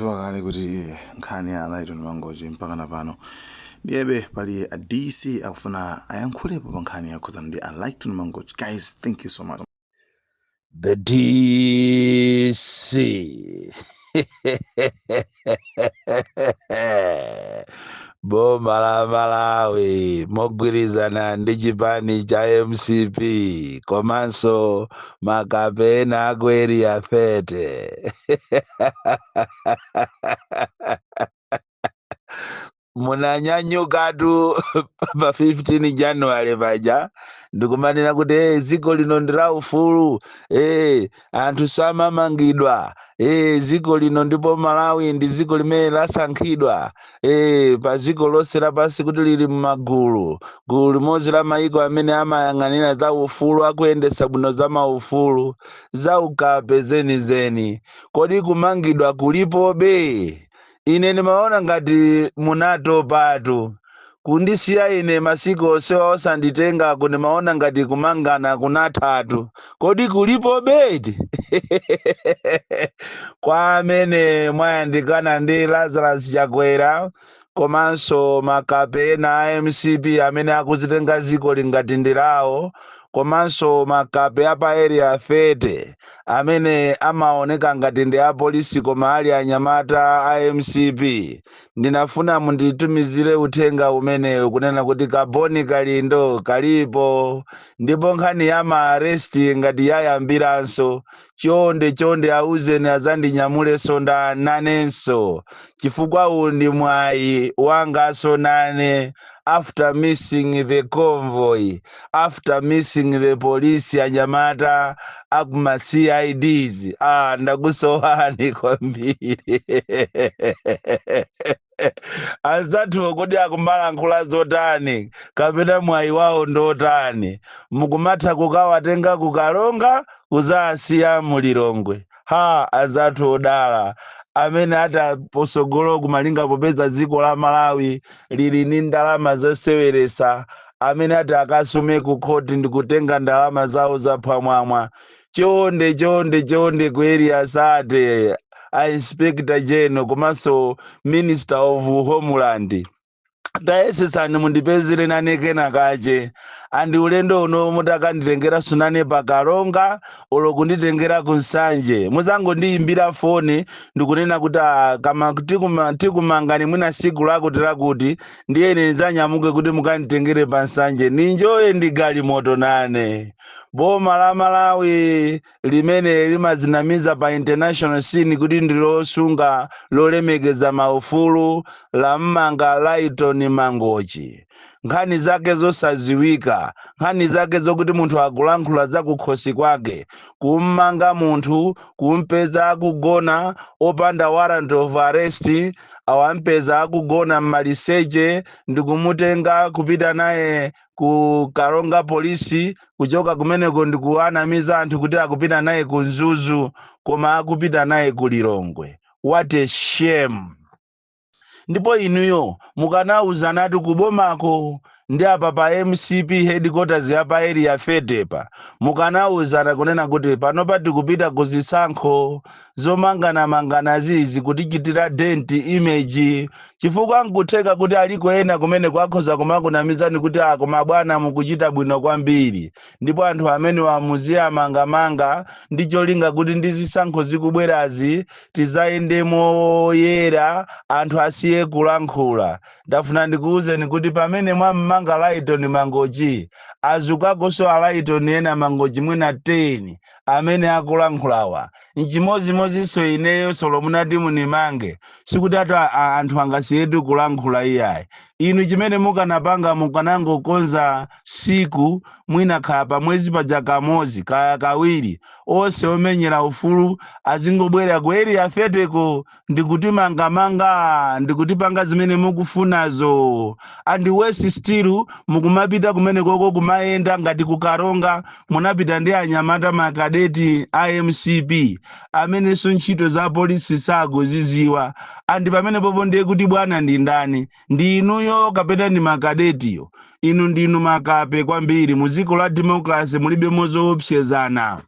Tikudziwa kale kuti nkhani ya Lyton Mangochi mpaka na pano ndiyebe pali a DC akufuna ayankhulepo pa nkhani yakhudzana ndi a Lyton Mangochi. Guys, thank you so much. The DC. Boma la Malawi mogwirizana ndi chipani cha MCP komanso makape ena aku Area 30. Munanyanyukatu pa 15 January paja ndikumanena kuti hey, dziko lino ndi la ufulu, hey, anthu samamangidwa, hey, dziko lino ndipo Malawi ndi dziko limene lasankhidwa, hey, pa dziko lonse lapansi kuti lili m'magulu gulu limodzi la mayiko amene amayang'anira za ufulu, akuyendetsa bwino za maufulu, za ukape zenizeni. Kodi kumangidwa kulipobe? Ine ndimaona ngati munatopatu kundisiya ine masiku onsewa osanditengako, ndimaona ngati kumangana kunathatu. Kodi kulipobe? Kwa amene mwayandikana ndi Lazarus Chakwera komanso makape ena a MCP amene akuzitenga dziko ngati ndi lawo, komanso makape a pa Area 30 amene amaoneka ngati ndi apolisi koma ali anyamata a MCP, ndinafuna munditumizire uthenga umenewu kunena kuti kaboni kalindo kalipo, ndipo nkhani ya ma arrest ngati yayambiranso, chonde chonde auzeni azandinyamulenso nda nanenso, chifukwa uwu ndi mwayi wangaso nane after missing the convoy, after missing the police, anyamata akuma CIDs. Ah, ndakusowani kwambiri anzathuwo. Kodi akumalankhula zotani kapena mwayi wawo ndotani? Mukumatha kukawatenga kukalonga kuzasiya mulilongwe. Ha, anzathu odala amene ataposogolo kumalinga, popeza dziko la Malawi lili ndi ndalama zoseweresa, amene ati akasume ku khoti ndi kutenga ndalama zawo zaphwamwamwa, chonde chonde chonde ku Area 30, a Inspector General komanso Minister of Homeland, tayesesani mundipezere nane kena kache. Andi ulendo uno mutakanditengeranso nane pakalonga olo kunditengera ku Nsanje, muzangondiyimbira foni ndikunena kuti, "Ah, kama tikumangani mwina siku lakuti lakuti," ndiye ine ndidzanyamuke kuti mukanditengere pa Nsanje, ninjoye ndi galimoto nane. Boma la Malawi limene limazinamiza pa international scene kuti ndi losunga, lolemekeza maufulu, lammanga Lyton Mangochi, nkhani zake zosaziwika, nkhani zake zokuti munthu akulankhula za kukhosi kwake. Kummanga munthu, kumpeza akugona opanda warrant of arrest, awampeza akugona mmaliseche ndikumutenga kupita naye ku Karonga polisi, kuchoka kumeneko ndikuwanamiza anthu kuti akupita naye ku Mzuzu koma akupita naye ku Lilongwe. What a shame! Ndipo inuyo mukanauzanatu kubomako ndi apa pa MCP headquarters ya pa Area 30 pa, mukanauzana kunena kuti panopa tikupita ku zisankho, zomanganamangana zizi kutichitira dent image, chifukwa nkutheka kuti aliko ena kumene kwakhoza kumakunamizani kuti, "Akoma bwana, mukuchita bwino kwambiri," ndipo anthu amene wamuziyamangamanga ndi cholinga kuti ndi zisankho zikubwerazi tizayende moyera, anthu asiye kulankhula. Ndafuna ndikuwuzeni kuti pamene mwammanga Lyton Mangochi, azukakonso a Lyton ena Mangochi mwina 10 amene akulankhulawa. Nchimozimozinso ineyo solo munati munimange, sikuti ati anthu angasiyetu kulankhula, iyayi. Inu chimene mukanapanga, mukanangokonza siku mwina kaya pamwezi paja kamodzi kaya kawiri, onse omenyera ufulu azingobwera ku Area 30 ko ndikutimangamanga, ndikutipanga zimene mukufunazo. And worse still, mukumapita kumene koko kumayenda ngati kukaronga, munapita ndi anyamata makadeti a MCP amenenso ntchito za polisi sakuziziwa. And pamene popo ndiye kuti bwana ndi ndani? Ndi inuyo kapena ndi makadetiyo? Inu ndinu makape kwambiri. Mu dziko la democracy mulibe mozoopsezana.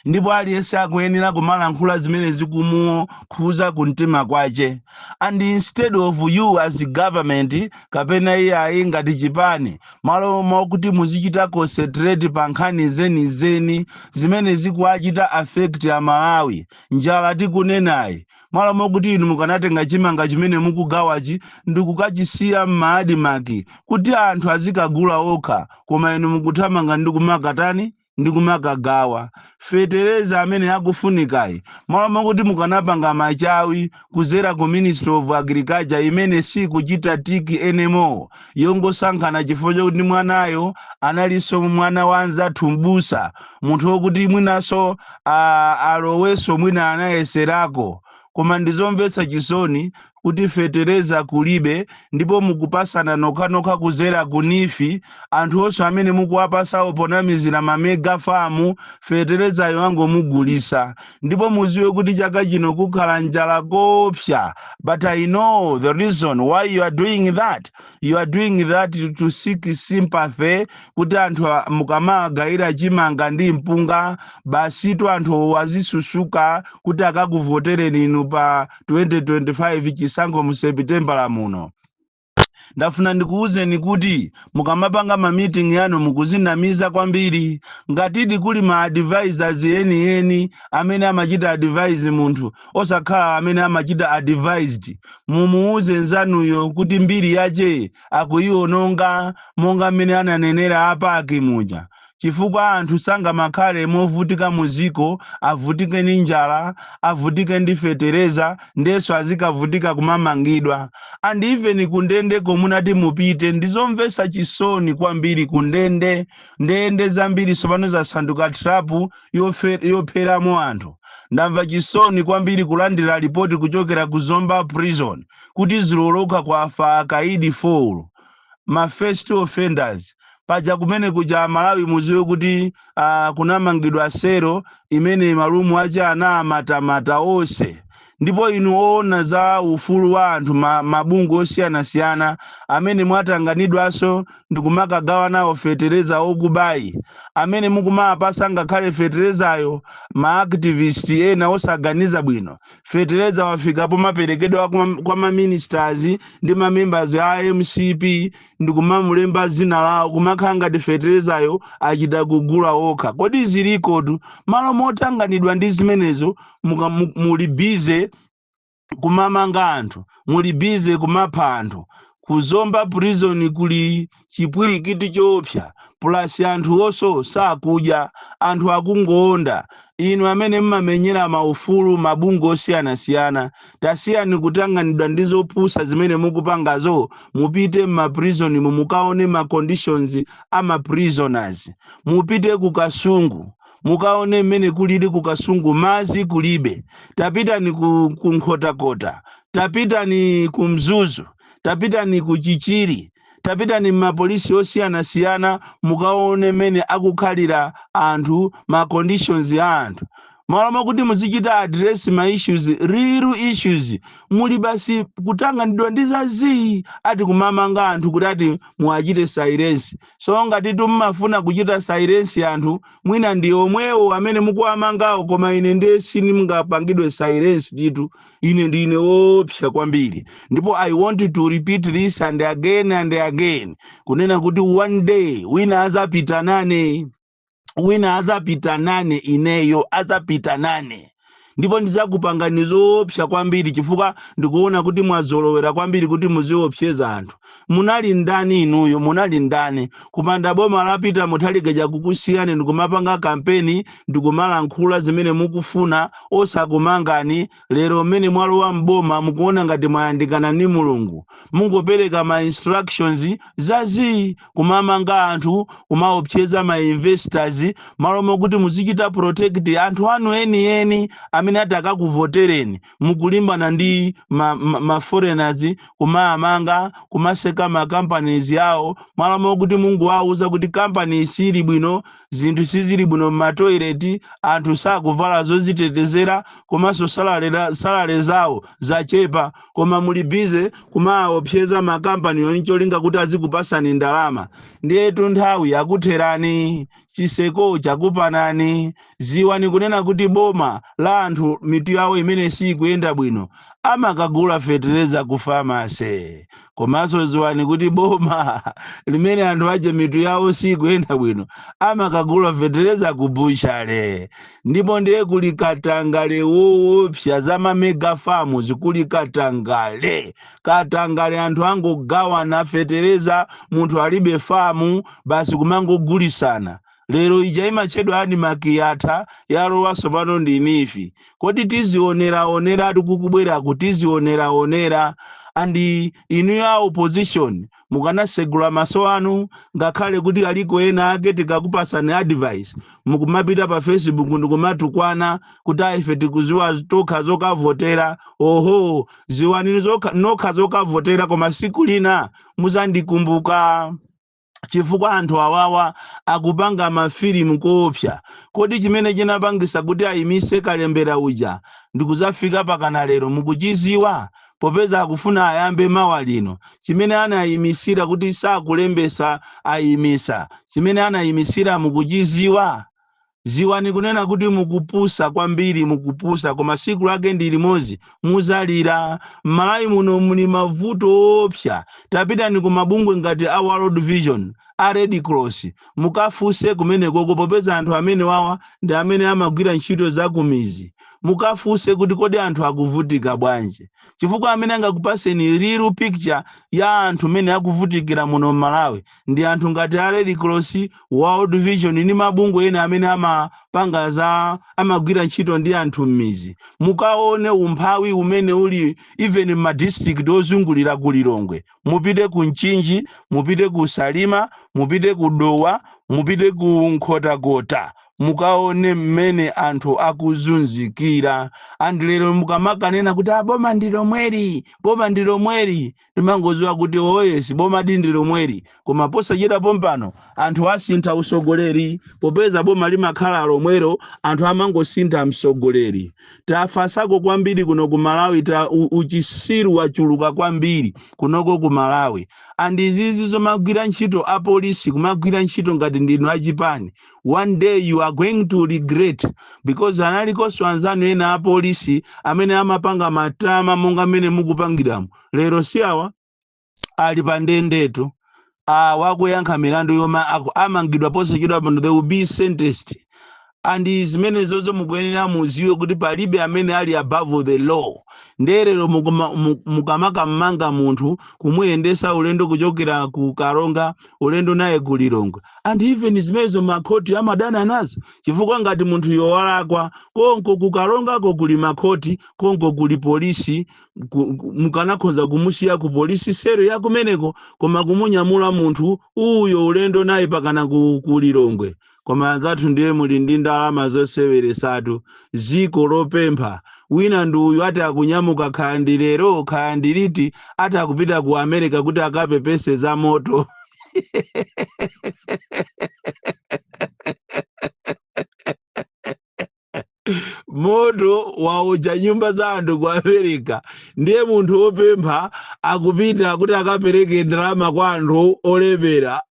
Ndipo aliyense akuyenera kumalankhula zimene zikumukhuza kumtima kwace. And instead of you as government, kapena iyayi ngati chipani, malo mokuti muzichita concentrate pa nkhani zenizeni zimene zikuachita affect Amalawi, njala tikunenayi, malo mokuti inu mukanatenga chimanga chimene mukugawachi ndikukachisiya m'ma ADMARC kuti anthu azikagula okha, koma inu mukuthamanga ndi kumakatani, ndi kumakagawa fetereza amene akufunikayi. Malo mokuti mukanapanga machawi kuzera ku Ministry of Agriculture imene sikuchita tick anymore, yongosankhana chifukwa chokuti mwanayo analinso mwana wa anzathu mbusa, munthu wokuti mwinanso alowenso mwina anayeserako. Koma ndizomvetsa chisoni kuti fetereza kulibe, ndipo mukupasana nokhanokha kuzera ku NEEF. Anthu onse amene mukuwapasawo ponamizira ma mega farm, feterezayo angomugulisa. Ndipo muziwe kuti chaka chino kukhala njala kopsa. But I know the reason why you are doing that. You are doing that to seek sympathy, kuti anthu mukamagayira chimanga ndi mpunga, basitu anthu azisusuka kuti akakuvotereni inu pa 2025 chisankho mu Sepitembala muno. Ndafuna ndikuwuzeni kuti mukamapanga ma meeting yanu, mukuzinamiza kwambiri. Ngatidi kuli ma advisors enieni amene amachita advise munthu, osakhala amene amachita advised, mumuuze nzanuyo kuti mbiri yache akuiwononga, monga mmene ananenera apaki muja, chifukwa anthu sangamakhale movutika muziko, avutike ndi njala, avutike ndi fetereza, ndenso azikavutika kumamangidwa. And even kundende komunati mupite, ndizomvetsa chisoni kwambiri. Kundende, ndende zambiri tsopano zasanduka trap yopheramo anthu. Ndamva chisoni kwambiri kulandira ripoti kuchokera ku Zomba Prison kuti ziloloka kwafa akaidi 4, ma first offenders. Paja kumene kuja, Malawi muziwe kuti kunamangidwa sero imene ma room ache anamatamata onse. Ndipo inu oona za ufulu wa anthu, mabungwe osiyanasiyana amene mwatanganidwanso ndikumakagawa nawo fetereza okubayi, amene mukumapasa ngakhale feterezayo ma activist ena osaganiza bwino, fetereza wafikapo maperekedwa kwa ma ministers ndi ma members a MCP ndikumamulemba zina lawo, kumakhala ngati feterezayo achita kugula okha. Kodi zilikotu? Malo motanganidwa ndi zimenezo, muli busy kumamanga anthu, muli busy kumapha anthu. Kuzomba Prison kuli chipwirikiti choopsa, plus anthu onso sakudya, anthu akungoonda. Inu amene mmamenyera maufulu, mabungwe osiyanasiyana, tasiyani kutanganidwa ndi zopusa zimene mukupangazo. Mupite m'ma prison mukaone ma conditions ama prisoners. Mupite ku Kasungu, mukaone mmene kulili ku Kasungu, mazi kulibe. Tapitani ku Nkhotakota, tapitani ku Mzuzu, tapitani ku Chichiri, tapitani m'mapolisi osiyanasiyana, mukaone mmene akukhalira anthu, ma conditions a anthu. Malo mokuti muzichita address ma issues, real issues, muli basi kutanganidwa ndi zazii, ati kumamanga anthu kuti ati muachite silence. So ngati tummafuna kuchita silence anthu, mwina ndi omwewo amene mukuwamangawo, koma ine ndiye sindingapangidwe silence titu. Ine ndine woopsa kwambiri. Ndipo I want to repeat this and again and again, kunena kuti one day wina azapita nane, wina azapita nane, ineyo azapita nane, ndipo ndidzakupangani zoopsa kwambiri, chifukwa ndikuona kuti mwazolowera kwambiri kuti muziopseza anthu. Munali ndani inuyo? Munali ndani kupanda boma lapita Mutharika kukusiyani ndikumapanga kampeni ndikumalankhula zimene mukufuna osakumangani? Lero mmene mwalowa mboma, mukuona ngati mwayandikana ndi Mulungu, mungopereka ma instructions zazii, kumamanga anthu, kumaopseza ma investors, malo mokuti muzichita protect anthu anu enieni amene mukuwakonda. Anthu amene mukuwakonda Amene ati akakuvotereni. Mukulimbana ndi ma foreigners, kumaamanga, kumaseka ma companies yawo, mwala mokuti munguwauza kuti kampani sili bwino, zinthu sizili bwino m'matoilet, anthu sakuvala zozitetezera, komanso salary zawo zachepa, koma muli busy kumaopseza makampani oni cholinga kuti azikupasani ndalama. Ndiyetu nthawi yakutherani, chiseko chakupanani. Ziwani kunena kuti boma la anthu mitu yawo imene sikuyenda bwino amakagula fetereza ku pharmacy. Komanso ziwani kuti boma limene anthu ache mitu yawo sikuyenda bwino amakagula fetereza ku butchery. Ndipo ndiye kuli katangale woopsa, za ma mega farms kuli katangale, katangale. Anthu angogawana fetereza, munthu alibe famu, basi kumangogulisana. Lero ija imatchedwa ADMARC yatha, yalowanso pano ndi NEEF. Kodi tizioneraonera tikukubweraku? Tizioneraonera. And inu ya opposition, mukanasegula maso anu. Ngakhale kuti aliko ena ake tikakupasani advice, mukumapita pa Facebook ndikumatukwana kuti ife tikuziwa tokha zokavotera. Oho, ziwani nokha zokavotera, koma siku lina muzandikumbuka, chifukwa anthu awawa akupanga mafilimu koopsa. Kodi chimene chinapangisa kuti ayimise kalembera uja ndikuzafika pakana lero mukuchiziwa? Popeza akufuna ayambe mawa lino, chimene anayimisira kuti sakulembesa, ayimisa, chimene anayimisira mukuchiziwa? Ziwani kunena kuti mukupusa kwambiri, mukupusa, koma siku lake ndi limodzi muzalira. M'Malawi muno muli mavuto opsa. Tapitani ku mabungwe ngati a World Vision, a Red Cross, mukafunse kumenekoko, popeza anthu amene wawa ndi amene amagwira ntchito za kumizi. Mukafunse kuti kodi anthu akuvutika bwanji, chifukwa amene angakupaseni real picture ya anthu amene akuvutikira muno m'Malawi ndi anthu ngati a Red Cross, World Vision ndi mabungwe ena amene amapanga za, amagwira ntchito ndi anthu m'mizi. Mukaone umphawi umene uli even m'madistrict ozungulira ku Lilongwe. Mupite ku Mchinji, mupite ku Salima, mupite ku Dowa, mupite ku Nkhotakota, mukaone mmene anthu akuzunzikira. And lero mukamakanena kuti ah, boma ndi lomweri, boma ndi lomweri, timangodziwa kuti oh yes, boma di ndi lomweri, koma posachedwa pompano anthu asintha usogoleri. Popeza boma limakhala lomwero, anthu amangosintha msogoleri. Tafasako kwambiri kuno ku Malawi, uchisiru wachuluka kwambiri kunoko ku Malawi. And izizi zomagwira ntchito apolisi, kumagwira ntchito ngati ndinu achipani, one day you are going to regret, because analikonso anzanu ena apolisi amene amapanga matama monga mmene mukupangiramo lero. Si awa ali pa ndendetu, awa akuyankha milandu yoma amangidwa posachedwa pano. They will be sentenced. And zimene zozo mukuyenera muziwe kuti palibe amene ali above the law. Nderero mukamakamanga munthu, kumuyendesa ulendo kuchokera ku Karonga, ulendo naye ku Lilongwe, and even zimenezo makhoti amadana nazo, chifukwa ngati munthu yowalakwa, konko ku Karongako kuli makhoti, konko kuli polisi, mukanakhoza kumusiya ku polisi cell ya kumeneko, koma kumunyamula munthu uyo ulendo naye pakana ku Lilongwe. Koma anzathu ndiye muli ndi ndalama zoseweresatu, ziko lopempha. Wina ndi uyu ati akunyamuka, khaya ndi lero, khaya ndi liti, ati akupita ku America kuti akapepese za moto. Moto waocha nyumba za anthu ku America, ndiye munthu wopempha akupita kuti akapereke ndalama kwa anthu olemera.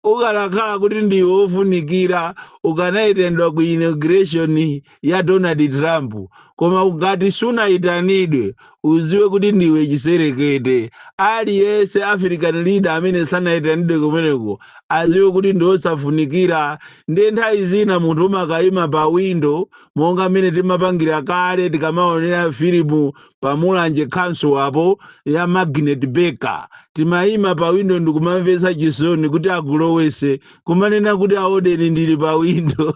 Ukanakhala kuti ndiwe wofunikira, ukanayitanidwa ku inauguration ya Donald Trump, koma ngati sunayitanidwe, uziwe kuti ndiwe chiserekete. Aliyense African leader amene sanayitanidwe kumeneko aziwe kuti ndi osafunikira. Ndiye nthawi zina munthu umakayima pa window, monga mmene timapangira kale tikamaonera filimu pa Mulanje Council apo ya Magnet Baker, timayima pa window ndikumamvetsa chisoni kuti akulowese, kumanena kuti aodeni ndili pa window.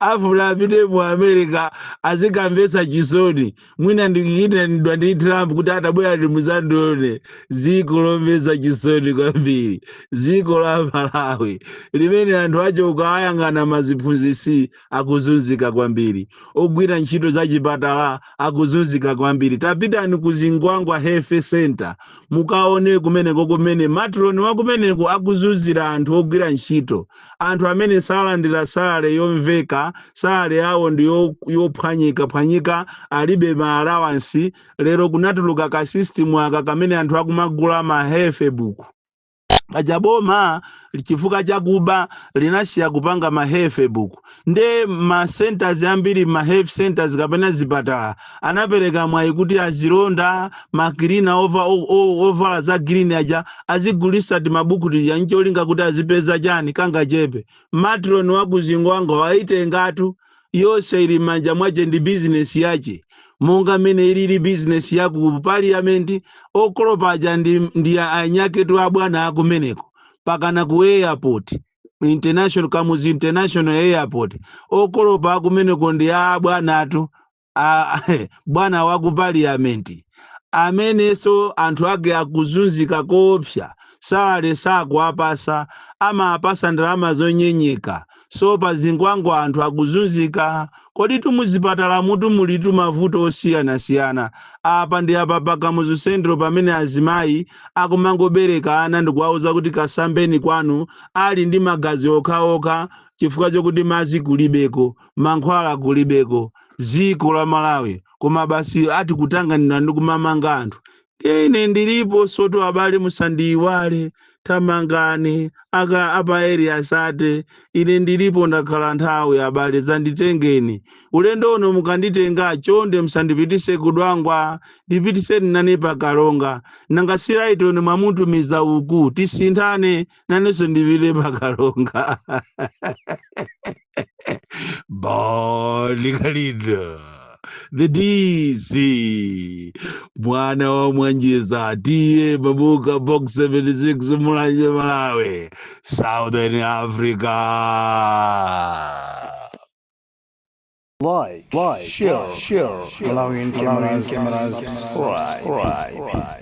Afuna apite mu America azikamvetsa chisoni, mwina ndikuyitanidwa ndi Trump kuti atabwera ndi muzandione. Dziko lomvetsa chisoni kwambiri, dziko la Malawi limene anthu achoka ayang'ana maziphunzitsi akuzunzika kwambiri, ogwira ntchito za chipatala akuzunzika kwambiri. Tapitani ku Zingwangwa Health Center mukaone kumeneko kumene matron wa kumeneko akuzunzira anthu ogwira ntchito, anthu amene salandira salary yomveka, salary yawo ndi yophwanyika phwanyika, alibe ma allowance. Lero kunatuluka ka system aka kamene anthu akumagula ma health book. Paja boma chifukwa chakuba linasiya kupanga ma health book, nde ma centers ambiri, ma health centers kapena zipatala, anapereka mwayi kuti azilonda, ma cleaner ovala za green aja azigulisa timabuku tija ncholinga kuti azipeza chani, kangachepe. Matron wa kuZingwangwa waitengatu yonse, ili m'manja mwache, ndi bizinesi yache, monga mmene ilili bizinesi yaku parliament. Okolopa aja ndi anyaketu abwana akumeneko, pakana ku airport international, Kamuzu International Airport, okolopa akumeneko ndi abwanatu, bwana wa ku parliament amenenso anthu ake akuzunzika koopsa. Salary sakuapasa, amapasa ndalama zonyenyeka. So pa Zingwangwa anthu akuzunzika. Kodi tumuzipatala mutu mulitu mavuto osiyanasiyana. Apa ndi apa pa Kamuzu Central pamene azimayi akumangobereka ana ndikuwauza kuti kasambeni kwanu, ali ndi magazi okhaokha, chifukwa chokuti madzi kulibeko, mankhwala kulibeko. Dziko la Malawi, koma basi ati kutanganira ndi kumamanga anthu. Ine ndilipo soto abale, musandiyiwale. Tamangani aka apa area sate, ine ndilipo, ndakhala nthawi abale, zanditengeni ulendo uno. Mukanditenga chonde musandipitise kudwangwa, ndipitiseni nane pakalonga. Nanga siraitoni mwamutumiza uku, tisinthane, nanenso ndipite pakalonga. Bon Kalindo, the DC, mwana wa Mwanjeza, T/A Mabuka, Box 76, Mulanje, Malawi, Southern Africa. Like, share, Malawian cameras, subscribe.